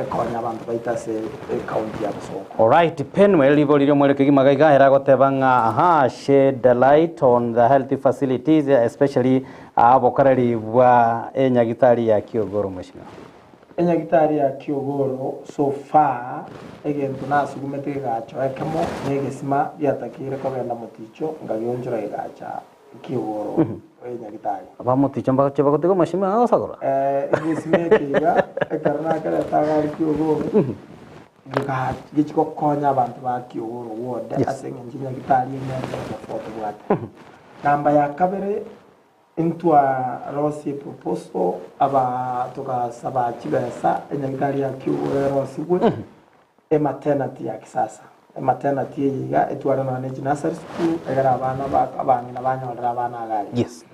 ekonye abanto baito ase ecounty ya Bosongo. Alright, Penuel ribori ri'omwere kegima gaiga ere agoteba ng'a aha shed the light on the health facilities especially obokoreri bwa enyagitari ya Kiogoro mweshimiwa. Enyagitari ya Kiogoro so far egento nasugumete gegachoa ekemo na egesima giatakeire kogenda moticho nkagionchora gegacha Kiogoro enyagitari. Abamoticho mbache bagotiga omweshimiwa ng'a gosagora. Egesima eke iga ekero nakereta iga aria Kiogoro gechi gokonya abanto ba Kiogoro ward ase eng'encho enyagitari ere level four tobwate. Namba ya kabere Intwarosie proposal aba togasaba chibesa enyagitari ya Kiugoro erosigwe ematernity ya kisasa. Ematernity eye iga etware nonya ne chinursery school egere abana ba abang'ina banyorere abana iga aria. Yes.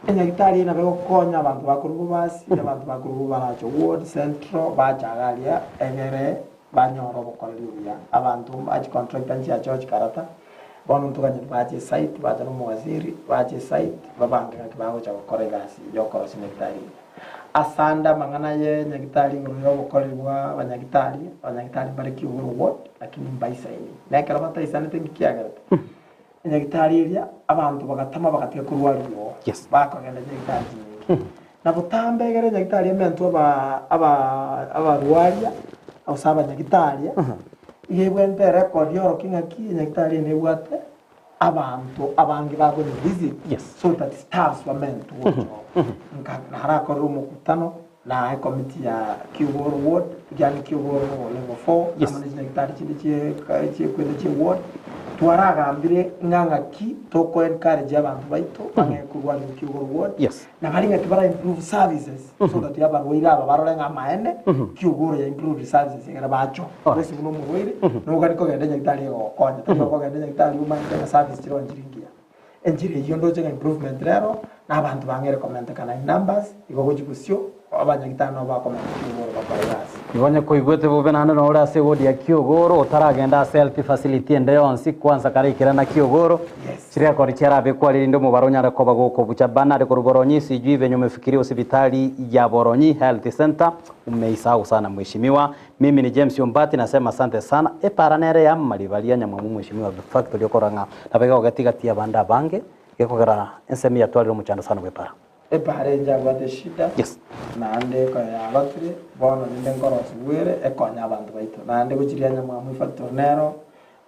Enyagitari eye nabo egokonya abanto bakorwa Bobasi, abanto bakorwa Bobaracho ward, Central, bacha iga aria egere banyore obokoreri obuya. Abanto mba chicontractor nchiache chikarata, bono ntoganyeti bache esite, bacha na omowaziri, bache esite, babange ng'aki bagocha gokora egasi ya okorosia nyagitari eye. Asande amang'ana ye nyagitari igoro ya obokoreri bwa abanyagitari, abanyagitari mbare kiugoro ward, lakini mbaisaini. Na ekero bataisanete nki kiagerete? Enyagitari eria, abanto bagatama bagatiga korwaria oo, Yes. bakogenda chinyagitari chinyinge. Na botambe egere enyagitari ementwe aba aba abarwaria, gose abanyagitaria, iga ebwenerete erecord yorokia ng'aki enyagitari eye nebwate abanto abange bakonye visit, Yes. so that staffs bamentwe gocha oo. Nka narakorire omokutano na ecommittee ya Kiogoro ward, ekiagera Kiogoro level 4 Yes. amo ne chinyagitari chinde chie chiekwete chie ward, twaragambire ng'a ng'aki toko encourage abanto baito bang'e korwaria Kiogoro ward, Yes. na baria ng'aki bara improve services so that abarwaire aba barore ng'a amaene Kiogoro ya improved services ekero bacho. Alright. Gose buna omorwaire, nogani kogenda enyagitari egogokonya, tari okogenda enyagitari omanyete ng'a service chire nchiri ngiya. Enchera eyio ndoche ng'a improvement rero, na abanto bang'eire komentekana in numbers, igo gochia bosio, abanyagitari nabo bakomenta Kiogoro bakore egasi. Igo onye koigwete bobe naende nore ase ewodi ya Kiogoro, otaragenda ase health facility ende yonsi, kwanza karaikerana Kiogoro, Yes. chirekodi chiarabekwa erinde omobaro onyare koba gokobucha Bernard korwa Boronyi, sijui venye umefikiria hosipitali ya Boronyi Health Centre, umeisahau sana mheshimiwa. Mimi ni James Ombati nasema asante sana, epara nere ya amariba aria nyamwamu mheshimiwa factory okora ng'a nabo egogetigatia abande abange gekogera ensemo yatwarire omochando sana bw'epara. Epara enche abwate eshida, Yes. naende ekonya yabatire, bono rende nkorosigwa ere, ekonya abanto baito. Naende gochiria nyamwamu efactory nero,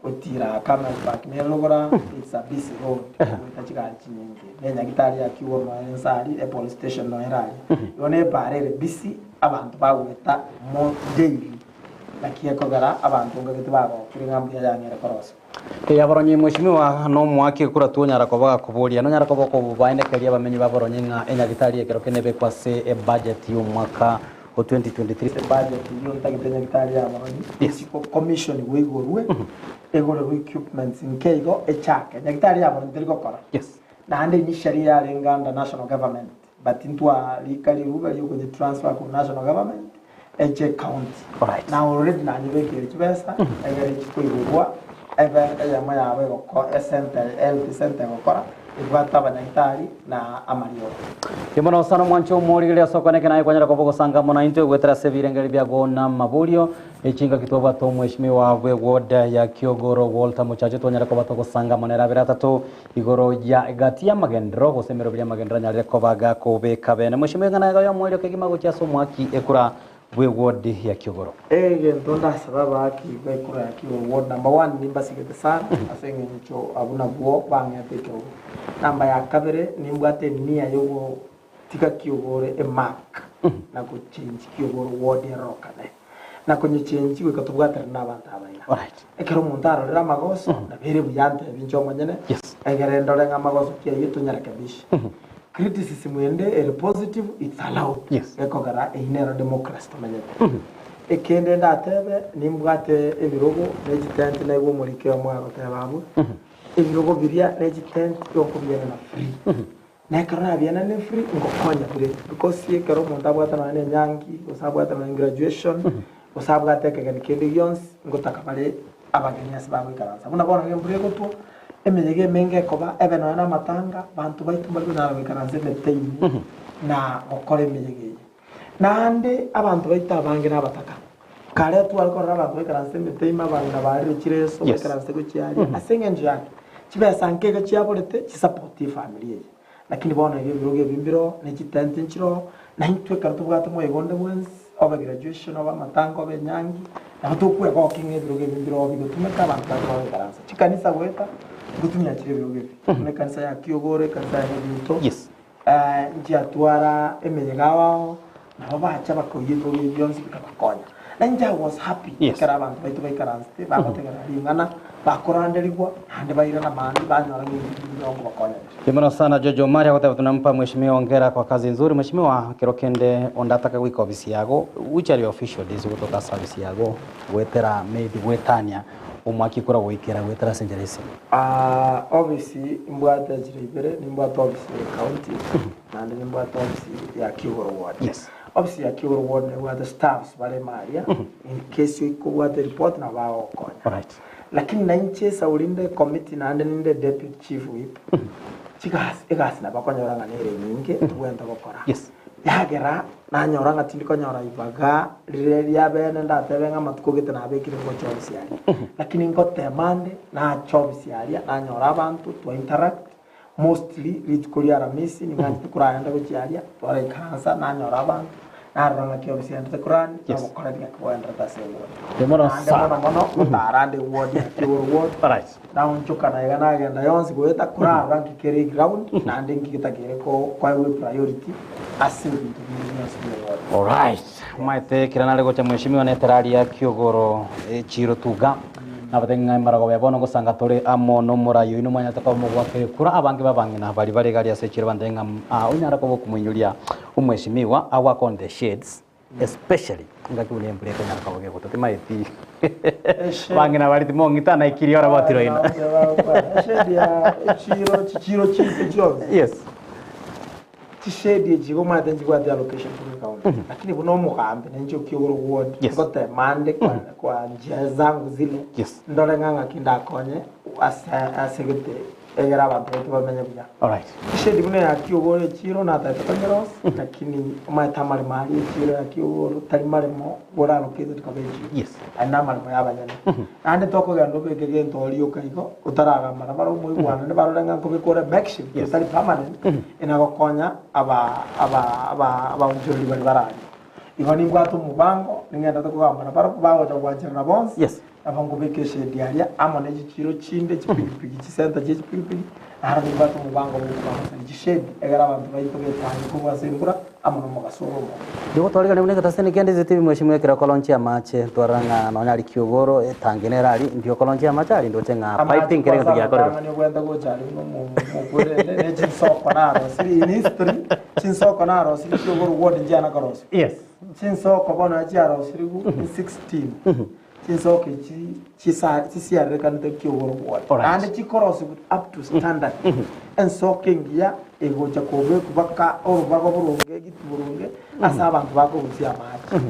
Gotira Camel Park nere rogora it's a busy road goeta chigari chinyinge ne nyagitari ya Kiugoro noyo ense aria e police station noyo ere aria igo ne ebara ere busy abanto bagoeta mo daily naki ekogera abanto ngagete bagokire ng'a mbuya yang'eire korosigwa. Eya Boronyi Mweshimiwa nomoaki ekura twonyara koba gakoboria nonyara koba okobaenekeria abamenyi ba Boronyi ng'a enyagitari ekero kende ebekwe ase ebudget y'omwaka o 2023. Ase budget eyio ntagete nyagitari ya Boronyi Yes. commission igwe igorwe egorerwe equipments nke igo echake. Nyagitari ya Boronyi teri gokora. Yes. Naende initially yarenge under national government but ntwarika riruba riokonye transfer korwa national government eche county. Alright. Na already nanyebekeire chibesa egere chikoigorwa ebe eyemo yabo egoko ecenter health center egokora ebwate abanyagitari na amariogo. Mono sana omwancho omorigereria ase okwaneke naye kwanyara koba ogosanga amo naintwe goetera ase ebirengeri biago na amaborio echingaki twabwate omweshimiwa bwe ward ya Kiogoro Walter Mochache twanyara koba togosanga amo nere abere atato igoro ya egati y'amagenderero gose emeroberi y'amagenderero anyarire koba gakobeka bene. Mweshimiwa ing'ana iga y'omoerio kegima gochia ase omwaki ekura bwe ward ya Kiogoro. Egento ndasaba abaaki b'ekura ya Kiogoro ward number one nimbasigete sana ase eng'encho abwo nabwo bang'ete ekerogo. Namba ya kabere nimbwate enia yogotiga Kiogoro emark na gochange Kiogoro ward erorokane. Na konyechange goika tobwaterane na abanto aba iga. Alright. Ekero omonto arorire amagoso nabo ere buya antebi inche omonyene Yes. egere ndore ng'a amagoso ki ayio tonyarekebishe. Criticism ende ere positive it's allowed Yes. ekogera eyio nero democracy tomenyete. Ekende ndatebe nimbwate ebirogo ne chitenti naigwa omoriki oyomo agoteba abwo, ebirogo biria ne chitenti igo nkobienena free. Na ekero nabienenire free ngokonya bire because ekero omonto abwate nonya na enyangi gose abwate nonya na graduation gose abwate ekegeni kende gionsi ngotaka bare abageni ase bagoikaransa. Buna bono nigo embura egotwa, emeyega emenge ekoba, ebe nonya na amatanga, banto baito mbari konyara goikaransa emete ime na gokora emeyega eye. Naende abanto baito abange nabataka. Kare tware korora abanto baikaranse emete ime, abang'ina barire chireso, Yes. baikaranse gochia aria. Ase eng'encho yane, chibesa nke iga chiaborete chisapoti efamiri eye. Lakini bono iga ebirogo ebi mbiroo, ne chitenti nchiroo, na intwe ekero tobwate moyega onde bwensi, obe graduation, obe amatanga, obe enyangi, nabo tokwegokia ng'a ebirogo ebi mbiroo bigotumeka abanto baria bagoikaransa. Chikanisa goeta, ngotumia chire ebirogo ebi. Buna ekanisa ya Kiogoro, ekanisa ya Nyabinto, Yes. Nchiatwara emeyega ao, nabo bacha bakoiyia ebirogo ebi bionsi bikabakonya. Na inche I was happy Yes. ekero abanto baito baikaransete bagotegerera ring'ana, bakoranderigwa, naende bairana mambia banyora ng'a ebinto ebi bire nkobakonya bire. Mbuya mono sana George Omari agoteba tunampa mheshimiwa hongera kwa kazi nzuri. Mheshimiwa kero kende ondataka goika ofisi yago which are your official days gotoka ase ofisi yago goetera maybe goetania omwaki kora goikera goetera ase enchera esimo. Ofisi imbwate chire ibere, nimbwate ofisi ya county naende nimbwate ofisi ya Kiugoro ward. Yes. Ofisi ya Kiugoro ward nebwate staffs bare ime aria, in case oikobwate report nabo bagogokonya. Alright. Lakini nainche esauri nde committee naende ninde deputy chief whip, chigasi egasi nabo okonyora ng'a nere enyinge tobwenerete gokora. Yes. Yagera nanyora ng'a tindi konyora ibaga riria ria bene ndatebe ng'a amatuko gete nabekire ngocha ofisi aria. Lakini ngotema nde, nacha ofisi aria, nanyora abanto, twa interact, mostly rituko ria aramisi ning'anchete koragenda gochia aria, twaraikaransa, nanyora abanto, narora ng'aki ofisi egenderete korani, Yes. nogokora ng'aki bogenderete ase eward. Mbuya mono Naende sana. mono mono, gotara nde eward ya Kiogoro ward, Alright. Naonchoka na iga nagenda yonsi goeta korarora nki kere eground naende nki getakeire koegwa epriority ase ebinto binde bionsi bie ward. Alright. Omanyete ekero nare gocha mweshimiwa netera aria Kiogoro echiro tuga nabate ng'a emaragoba ya bono ngosanga tore amo nomorai oino mwanyarete koba mogwakera ekura abange babang'ina bari bare iga aria ase echiro bantebie ng'a ah onyara koba okomoinyoria omweshimiwa agoake on the shades Especially engaki buna embura ekonyara koba gegotwa timaeti abang'ina baria timong'ita naikirie ore botiro ino. Eshedi ya echiro chichiro chiito chionsi Yes. chishedi echi igo omanyete nchibwate allocation korwa ecounty lakini buna omogambi ninche okiogoro ward Yes. ngotema nde kwa kwa njia zangu zile Yes. ndore ng'a ng'aki ndakonye ase ase gete Egere abanto baito bamenye buya. Alright. Eshedi buna ya Kiogoro echiro natagete konyerosia lakini omanyete amaremo aria echiro ya Kiogoro tari maremo bore allocated koba echiro. Yes. Aye namaremo ya abanyene. Naende tokogenda obeke gento oria oka igo otaragamba na barabwo moigwanane barore ng'a nkobeka ore makeshift Yes. otari permanent enagokonya aba aba aba abaonchoreri baria bare aria. Igo nimbwate omobango ning'endete kogamba na barabwo bagocha gwancherana bonsi Yes. Nabo nkobeka eshedi aria amo ne chichiiro chinde, chipigipigi, chisenta chie chipigipigi, naro nimbwate omobango bw'okobaroseria chishedi, egere abanto baito betange korwa ase embura amo nomogaso ore omobe. Nigo twarigania buna egetaseni kende inse tibi mweshimiwa ekero okoronchia amache, twarora ng'a nonya aria kiogoro etangi nere aria, ndi okoronchia amache aria ndoche ng'a Amache piping kera kwanza egento giakorerwe. amatang'ani obwenerete gocha aria buna omo- omokwerende, ne chinsoko narosirie in history, chinsoko narosirie kiogoro ward nchiana korosiwa. Yes. Chinsoko bono chiarosirigwe in 16. Chinsoko echi chisa chisiarerekanete ki'ogoro gwaye, Alright. naende chikorosigwa up to standard. Ensoko engiya egocha kobekwa baka orobago boronge egiti boronge ase abanto bakorusia amache.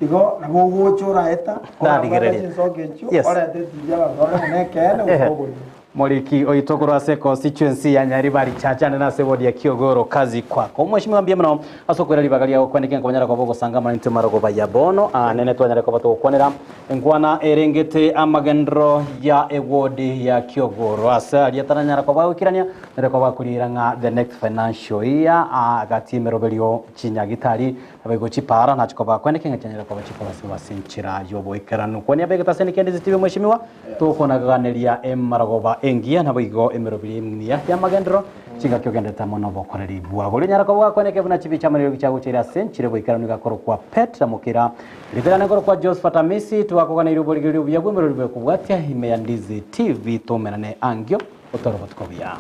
Igo nabo ogocha oraeta orabwate Narigereria. chinsoko echio Yes. orete etibi abanto barore ng'a nekeene gose oborimo. Moriki oito korwa ase constituency ya Nyaribari Chache ande nase eward ya Kiogoro kazi kwako. Mweshimiwa mbuya mono ase okoira ribaga riago kwaneka nkobanyara koba ogosanga amo naintwe marogoba ya bono. Aa nene twanyare koba togokwanera enkwana erengete amagenderero ya eward ya Kiogoro ase aria taranyara koba agoikerania nere koba akoriera ng'a the next financial year aa gati emeroberio chinyagitari Naboigo chipaara nachi koba kweneke ng'a chianyare koba chikorosigwa ase enchera y'oboikeranu. Kwania abegete ase eneki ende zitibe mweshimiwa, tokonaganeria emarogoba engiya naboigo emerobiri emiya y'amagenderero, chingaki ogenderete amo nobokoreri bwabo. Oria onyare koba gakweneke buna chibicha amo neriogi chiagocha ire ase enchera y'oboikeranu iga akorokwa Petra Mokira. Erieta riane nkorokwa Josephat Amisi, twakoganeirie oborigereria obuya bw'emerori bw'ekobwatia ime ya Ndizi TV. Tomerane angio, otware obotuko obuya.